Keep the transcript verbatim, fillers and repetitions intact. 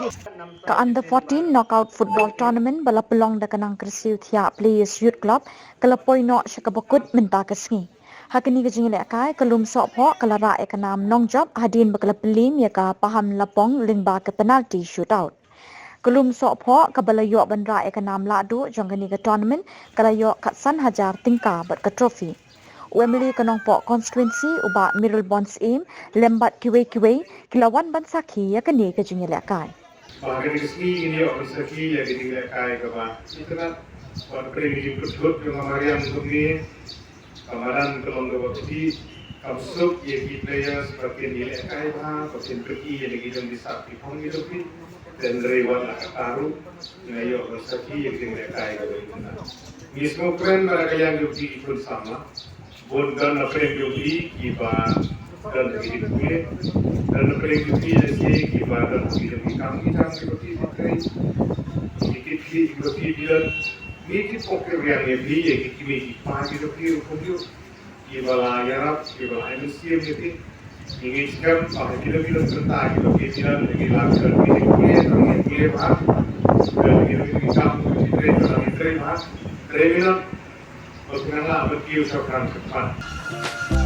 Ka Under fourteen Knockout Football Tournament ba la pynlong da ka Nongkyrsiew Thiah Players Youth Club ka la poi noh sha kaba kut mynta ka sngi. Ha kane ka jingïalehkai ka Lumsohphoh ka la rah ïa ka nam nongjop hadien ba ka la pynliem ïa ka Paham Lapong lyngba ka penalty shootout. Ka Lumsohphoh kaba la ïoh ban rah ïa ka nam lahduh jong kane ka tournament ka la ïoh khatsan hajar tyngka bad ka trophy. U M L A ka Nongpoh Constituency u Bah Mayralborn Syiem lem bad kiwei kiwei ki la wan ban sakhi ïa kane ka jingïalehkai. Ba ha kane ka sngi ngin ïoh ban sakhi ïa ka jingïalehkai kaba itynnad, bad pyrshah ka jingpynthut jong ka mariang kumne. Ka madan ka long kaba kti, kam suk ïa ki players ba kin ïalehkai bha, ba kin pyni ïa ki jong ki sap ki phong ki jong ki. Hynrei wat la katta ruh, nga ïoh ban sakhi ïa ka jingïalehkai kaba itynnad. Ngi sngewkmen ba na ka liang jong phi ki khun samla, bun don na pdeng jong phi kiba don ha ki jingpule, don na pdeng jong phi lehse kiba don ha ki jong ki kam ki jam kiba phi phi trei, ki kit ki kiba phi phi don. Ngi tip pok ki riang ïa phi ïa ki kmie ki kpa ki jong phi ruh kumjuh, kiba la ïarap, kiba la ai mynsiem ïa phi. Ngi ngeit skhem ba ha kino kino ki bynta kiba phi phi don, ki la ki don ki pule, tang ki pule bha, ki don ki kam ki trei, tang ki trei bha. Trei minot. Ba phi nang lah ban kiew shaphrang shaphrang.